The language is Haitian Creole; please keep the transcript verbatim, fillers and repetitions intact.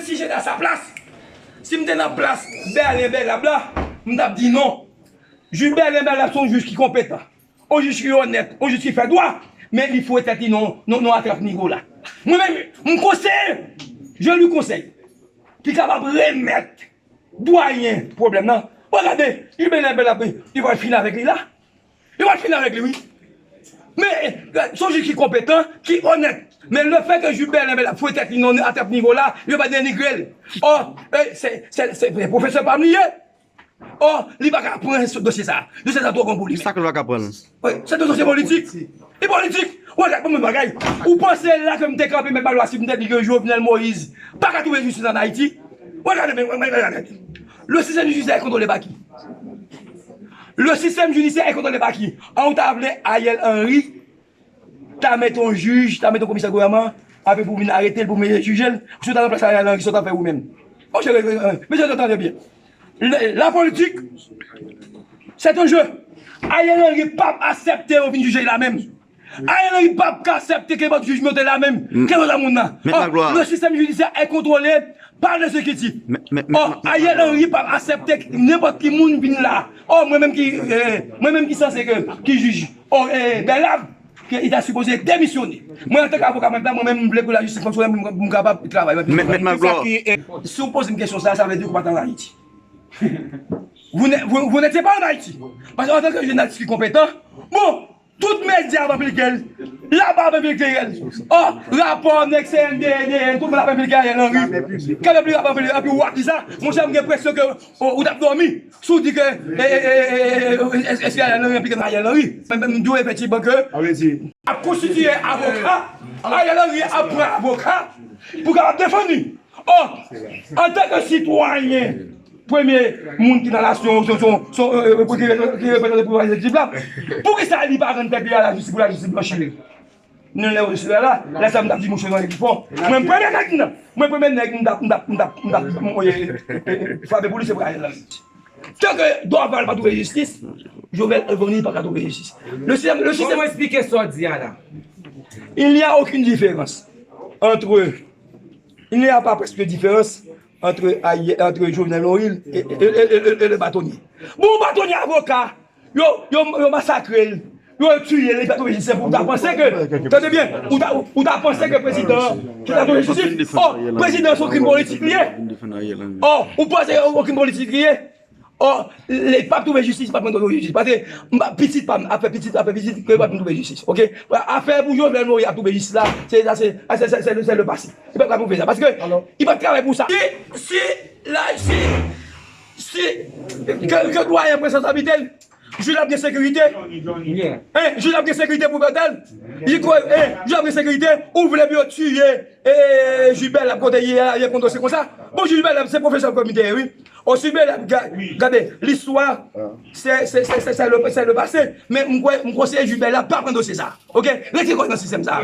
Si j'étais à sa place, si m te nan plas Bèlen Bèlab la, m t ap di non. Jij Bèlen Bèlab se yon jij ki konpetan, yon jij ki onèt, yon jij ki fè dwa, men li foure tèt li nan, nan, nan atrap nivo la. Mwen menm, m konseye, je lui conseille, ki kapab remèt dwayen pwoblèm nan. Bon, gade, Jij Bèlen Bèlab, li pral fini avèk li la. Li pral fini avèk li, wi. Men, se yon jij ki konpetan, ki onèt. Men lefètke Jij Bèlen Bèlab foure tèt li nan atrap nivo la, yo pa denigre l. Ò, e, se, se, se pwofesè pa m li ye. Ò, li pa ka pran dosye sa. Dosye sa twò gran pou li. Sa ke l pa ka pran l? Wi, se yon dosye politik. Li politik. Ou gade, bon, men bagay. Ou panse la ke m te kanpe, mèt Magloire, si m te di ke Jovenel Moïse pa ka twouve jistis ann Ayiti? Ou gade, men, men, men, gade. Le système judiciaire est contrôlé par qui? Le système judiciaire est contrôlé par qui? An, ou ta vle Ariel Henry ta mete yon jij, ta mete yon komisè gouvènman, apre pou vin arete l, pou vin jije l, si w ta nan plas Ariel Henry, sa w t ap fè ou menm? Monchè, mesye, tande byen. La politik, c'est un jeu. Ariel Henry p ap aksepte yo vin jije l la menm. Ariel Henry p ap ka aksepte ke nenpòt jij monte la menm. Ke lòt moun nan. Ò, le système judiciaire est contrôlé par l'exécutif. Ò, Ariel Henry p ap aksepte nenpòt ki moun vin la. Ò, mwen menm ki, eh, mwen menm ki sanse ke, ki jij. Ò, eh, Bèlab, ke li ta sipoze demisyone. Mwen, antanke avoka, mwen, mwen menm, m vle pou lajistis fonksyone pou m, pou m kapab travay. Mèt, mèt Magloire. Si w poze m kesyon sa, sa vle di ou pa t ann Ayiti. Vous ne, vous, vous n'étiez pas en Haïti. Paske antanke jounalis ki konpetan, bon, tout medya ap anplike l, laba ap anplike l. Ò, rapò nèg C N D, D N, tout moun ap anplike Ariel Henry. Kanpe pli ap anplike, epi w ap di sa, monchè, m gen enpresyon ke, o, ou t ap dòmi. Si w di ke, e, e, e, e, e, e, èske Ariel Henry enplike nan Ariel Henry? Men, men, m di w efektivman ke ap konstitiye avoka, Ariel Henry ap pran avoka pou kapab defann li. Ò, antanke sitwayen, premye moun ki nan nasyon, se, se, se, e, e, ki, ki reprezante pouvwa egzekitif la, poukisa li pa rann tèt li a lajistis pou lajistis blanchi li? Nou lè yo sou la, lè sa m t ap di mouche nan epifò. Mwen premye nèg nan, mwen premye nèg m t ap, m t ap, m t ap, m t ap, m t ap, e, e, e, frape pou li se pou Ariel Henry. Tanke Dorval pa twouve jistis, Jovenel Moïse pa ka twouve jistis. Le système, le système. Kòman eksplike sa w di a la? Il n'y a aucune différence entre, il n'y a pas presque de différence entre, entre Jovenel Moïse et, et, et, et, et le bâtonnier. Bon, bâtonnier avoka, yo, yo, yo masakre l, yo tiye l, li pa twouve jistis pou w ta panse ke, tande byen, ou ta, ou ta panse ke prezidan ki ta twouve jistis, ò, prezidan se yon krim politik li ye. Ò, ou panse yon krim politik li ye? Ò, li p ap twouve jistis, li p ap twouve jistis. Paske m pa, pitit pa m, afè pitit, afè pitit, ke li p ap twouve jistis. Oke? Afè pou Jovenel Moïse ap twouve jistis la, se, sa se, se, se, se, se le pase. Li p ap ka twouve sa. Paske li p ap travay pou sa. Si, si, la, si, si, ke, ke dwayen pran responsablite l, jij la ap gen sekirite. Hein, jij la ap gen sekirite pou pèdan. Li kwè, hein, jij la ap gen sekirite. Ou vle pou yo tiye, eh, Jij Bèlab kote ye a, ye konn dosye konsa. Bon, Jij Bèlab se pwofesè kòm li te ye, wi. Ò, Jij Bèlab, ga-, gade, listwa, se, se, se, se, se le, se le pase. Men m kwè, m konseye Jij Bèlab pa pran dosye sa. Oke? Retire kò nan sistèm sa.